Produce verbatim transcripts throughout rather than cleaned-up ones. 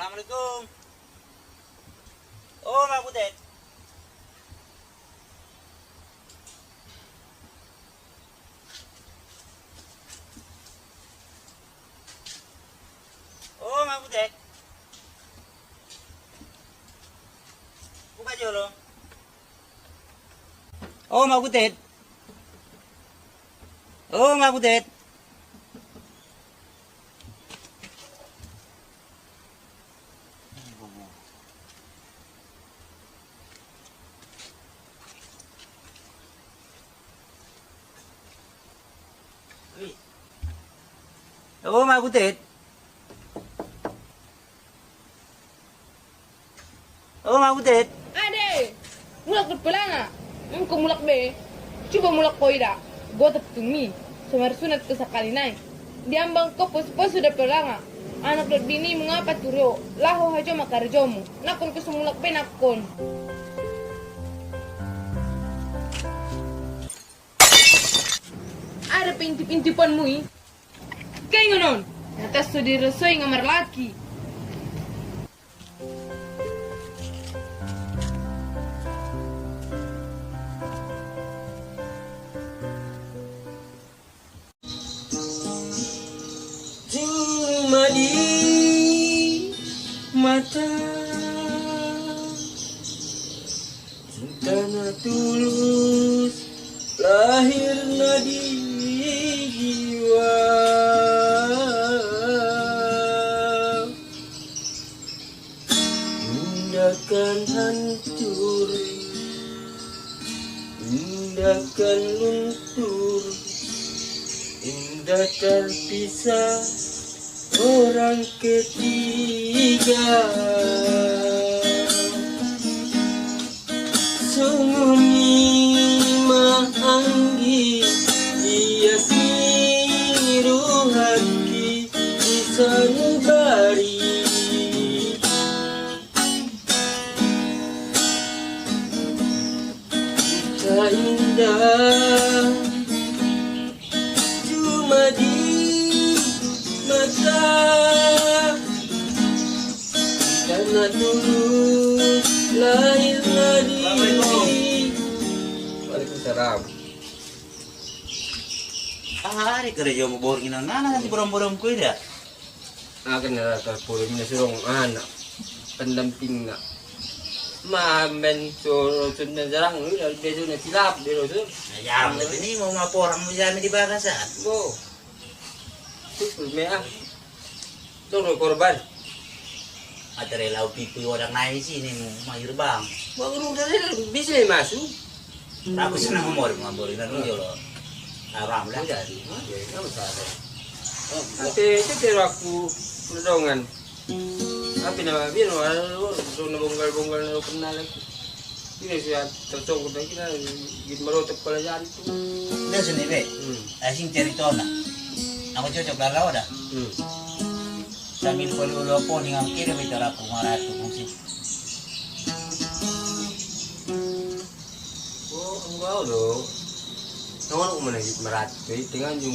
Assalamualaikum. Oh, Mak Butet. Oh, Mak Butet. Buka jolo. Oh, Mak Butet. Oh, Mak Butet. Oh, Mak Butet. Oh, Mak Butet. Ade, mulak dope langa. Engko mulak be. Coba mulak ko ida. Gotap tung mi. So marsunat ko sakali nai. Diambang ko pos-pos suda pe langa. Anak dohot bini mangapa turi o. Laho hajo ma karejomu. Nangkon ko so mulak be nangkon. Ada pe intip-intiponmu i. Kaingon on, na tas so dirosoi nga marlaki. Cuma di mata. Cinta na tulus lahir na di jiwa. Indah kan hancur, indah kan luntur, indah terpisah orang ketiga. Sungguh ni ma anggi, ia siruhaki di sanubari. Kita indah cuma di mata. Karena dulu lahir lagi. Waalaikumsalam. Ari kerja mau borngin anak nanti borong-borong kue dah. Akan ada terpulih menyuruh anak pendampingnya. Mamen suruh sudah jarang lu dari biasanya silap di rusun. Nah, jarang tapi ini mau laporan mau jami di bagasan. Bo. Itu me ah. Tong do korban. Ada rela pitu orang naik sini mau mahir bang. Bang rumah tadi bisa masuk. Aku senang mau mau mau ini dulu lo. Aram lah. Jadi, jadi nggak masalah. Tapi itu kira aku perdongan. Tapi nama biar orang lu zona bonggal-bonggal lu kenal lagi. Ini sih tercokot lagi lah. Gitu merotok pala jantung. Dia sini be. Hmm. Asing ceritona. Aku cocok lah kau dah. Hmm. Sambil perlu lopo dengan kira bicara aku maratu musik. Oh, enggak lo. Kawan aku mana gitu merat. Jadi tengah jung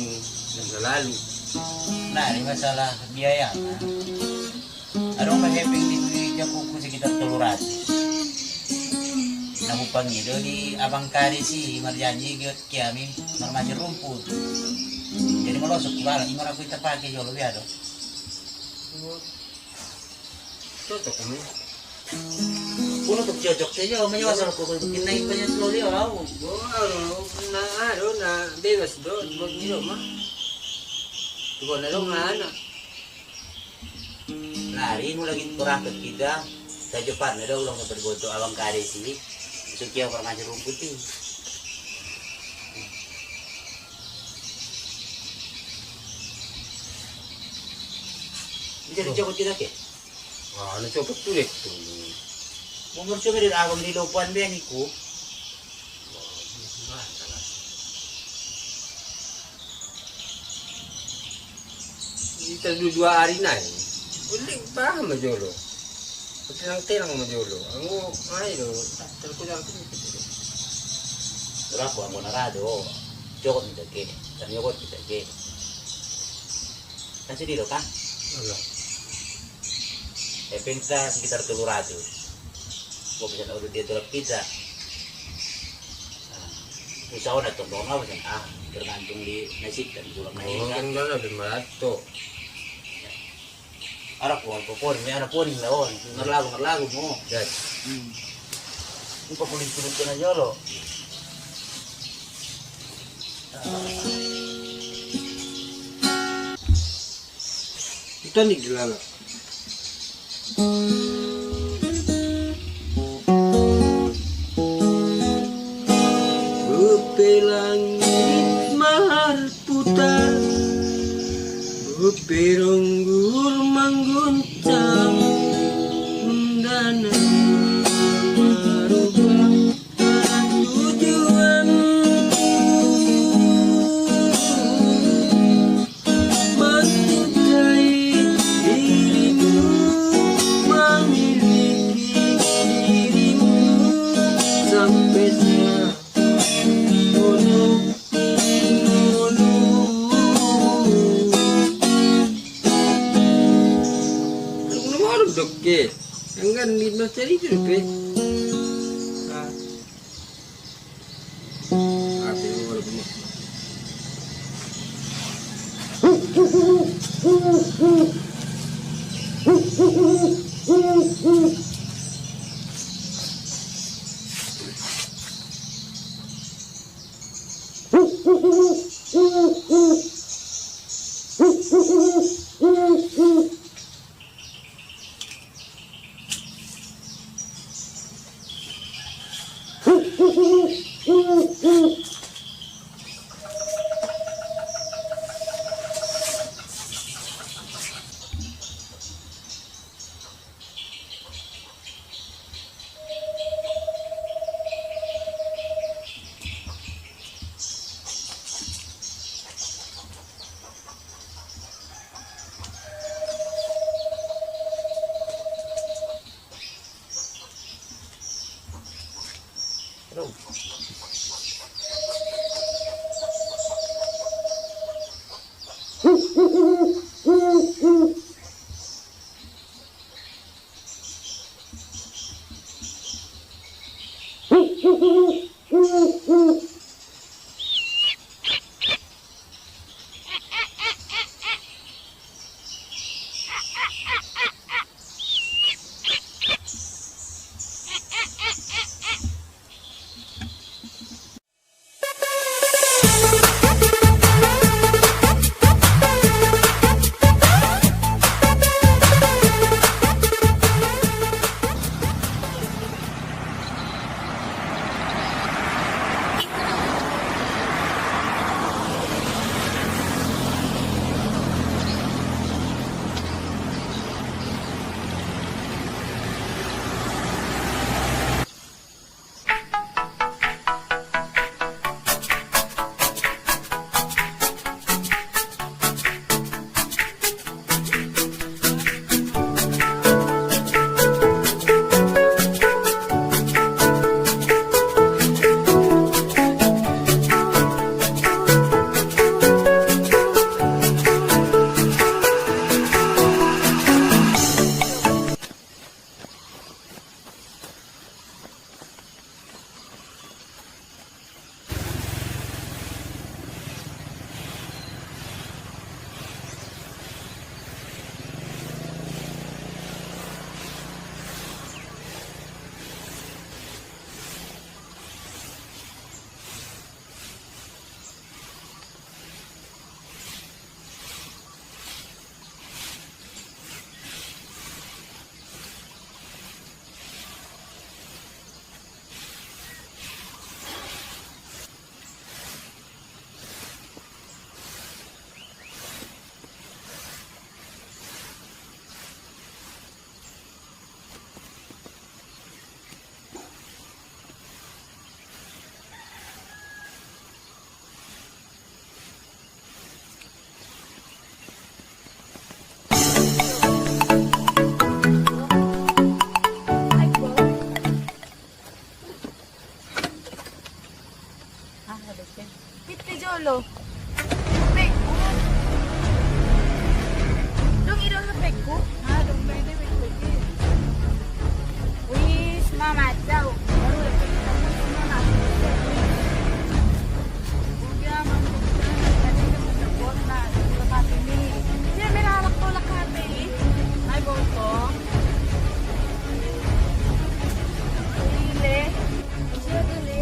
selalu. Nah, ini masalah biaya kan. Adong ma hepeng di jakuku sekitar tolu ratus. Nah, hupangido di abang kade si marjanji giot kiami marmasi rumput. Jadi malosok kubala, ima aku ita pake jolo biado. Cocok ini. Kuno tuk cocok saja, om aja asal kuku bikin naik banyak sekali au. Bo, anu, na anu, na bebas do, buat gilo mah. Tuh na dong anak. Nari mu lagi berangkat kita. Saja pan ada ulang dapat boto abang kade sini. Sukia pernah rumput ini. Bisa dicopot kita ke? Ah, na copot tu dek tu. Umur cuma di abang di lopan be niku. Kita dua, dua hari nai. Ulik paham ma jolo. Telang-telang ma jolo. Anggo ai do. Terkudang tu. Rapo anggo na rado. Jokot kita ke. Tapi jokot kita ke. Kan sedih lo kan? Alah. Epeng sa sekitar tolu ratus. Gua pesan urut dia tolap pizza. Usaha na tong dong apa kan? Ah, tergantung di nasib dan tulang. Oh, kan kan ada marato. Arak pun, pokoknya arak pun lawan. Ngerlagu ngerlagu mo. Ya. Hmm. Ini pokoknya kulit kena jolo. Kita ni dilala. Rupe langit marputar, rupe ronggur mangguncang, undana marubah tujuanku. Mencintai dirimu, memiliki dirimu sampai seumur. Nomor doke, anggan di mas cari itu doke. Ah, habis ya. Pit pe jolo. Hapengku. Dong, i do hapengku. Ah, dong, main deh, main deh. Macau, baru ya, kita pun semua nak. Udah, masuk ke sana, tadi dia punya kuota, lepas ini. Dia main alat tolak H P ini. Hai, botol. Ile. Siap, Ile.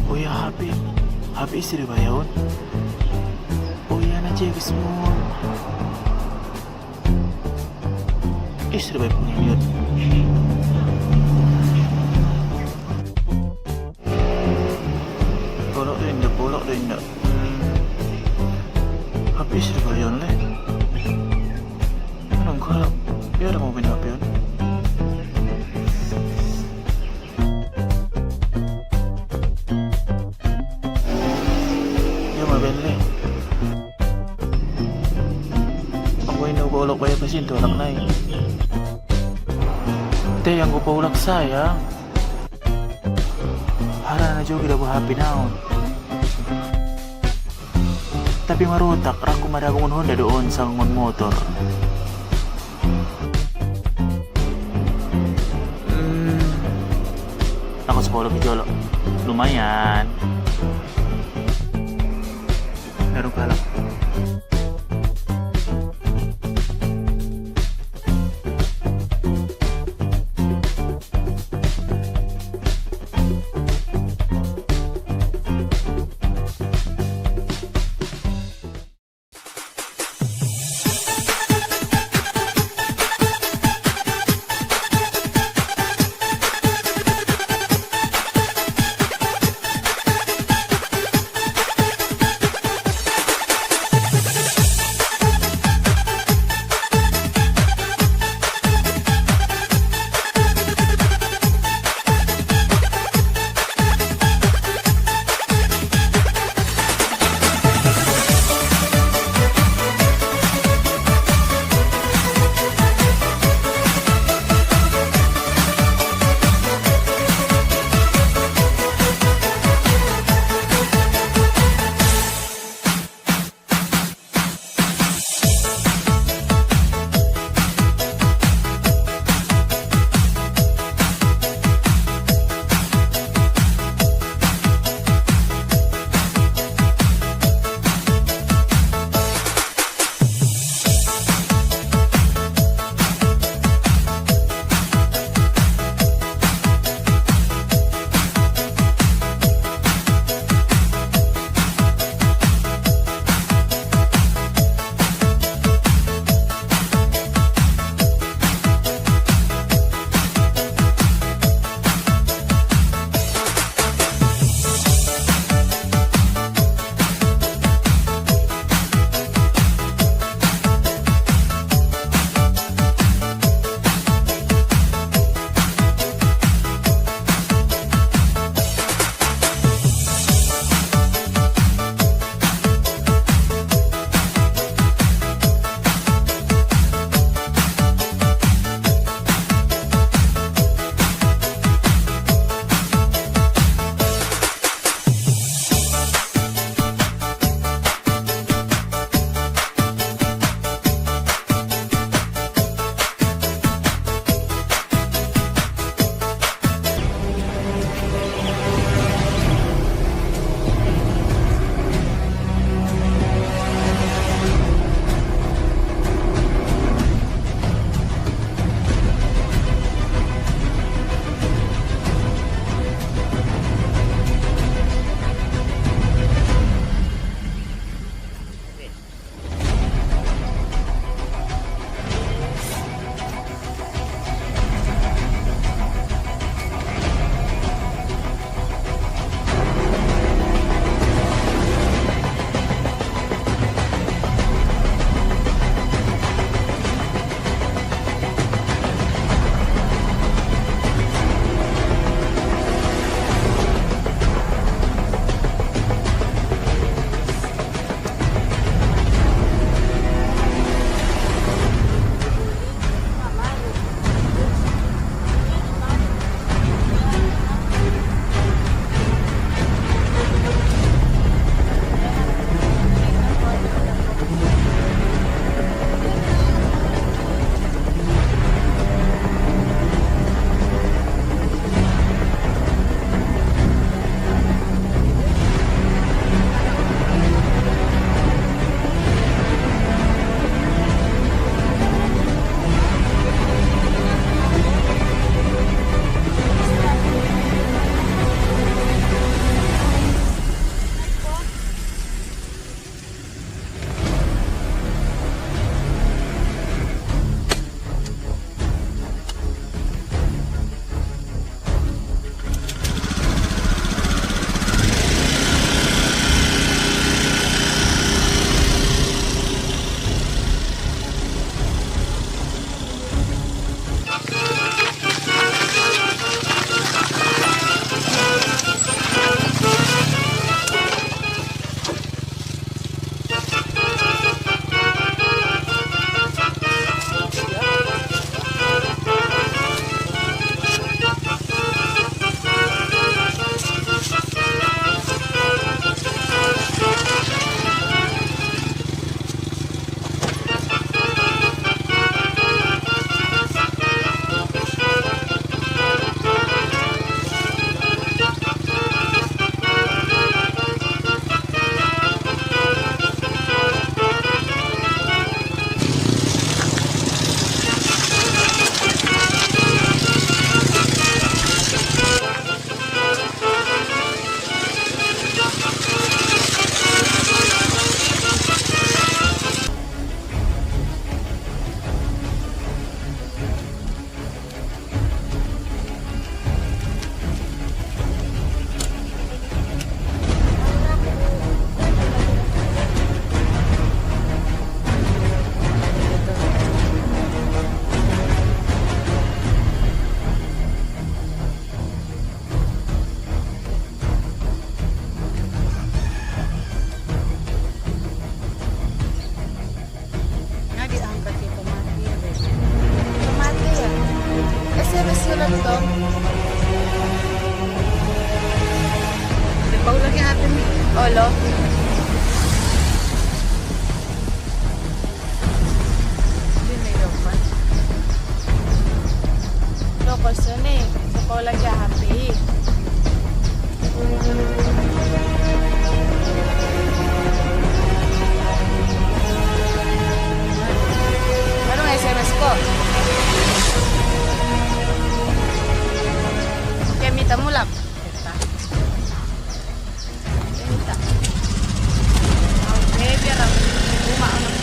Oh ya, H P, H P istri bayaon. Oh ya, na cewek semua. Istri baik punya niat. Bolok do inda, bolok do inda. Habis do bayaon le. Nunggu lah, biar mau main H P on. Dia mah ben le. Aku ini uga olok bayar pasin tu anak nai. Teh yang ku paulak saya. Harana jogi dabo H P naon. Tapi marotak, rangku madagongon Honda do on sangon motor. Hmm, aku sepuluh jolo. Lumayan. Darung kalak. Olo. Sini, Yoman. Lo, kau sini, sekolah ke H P. Baru S M S ko. Oke, minta mulak. Minta. Oke, biar aku rumah anak,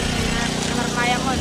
anak mayam on.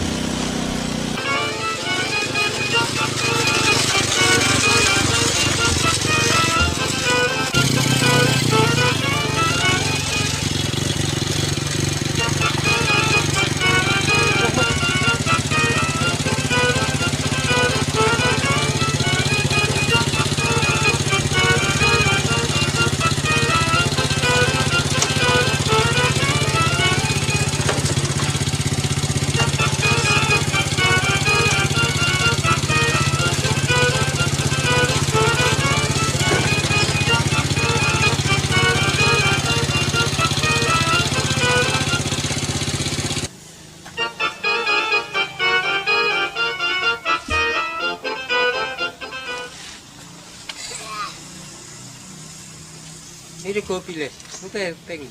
Ini kopi le, lu teh peng.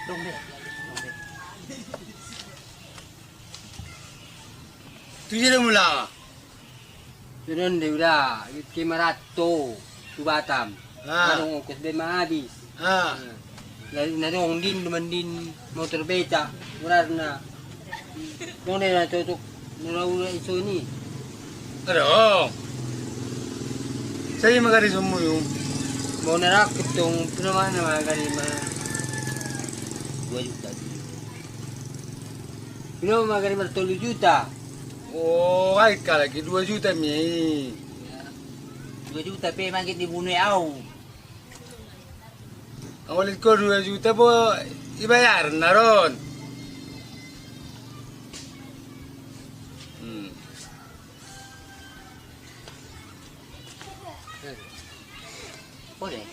Dong deh. Tu jadi mula. Sudah deh, udah, ke marato tu Batam. Ah. Adong ongkos be ma habis. Ah. Jadi na dong din, duman din motor beca, urarna. Dong deh na cocok, na ula iso ni. Adong. Saya magari semua. Mau narak ketong, pernah mana magari ma? Dua juta. Pernah magari ma tolu juta. Oh, ai kalaki dua juta mi. Dua juta pe mangkin dibunuh au. Awal ko dua juta bo ibayar naron. Hmm. Boleh.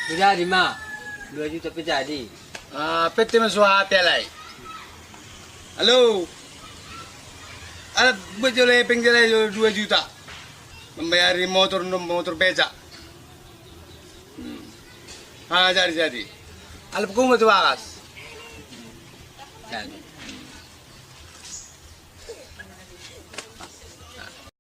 Jadi ma, dua juta pe jadi. Ah, pete ma suha pe alai. Halo. Ala buat jolo epeng jala jolo dua juta. Membayari motor, motor beca. Hmm. Ah, jadi, jadi. Ala pukung ma tu bagas. Jadi.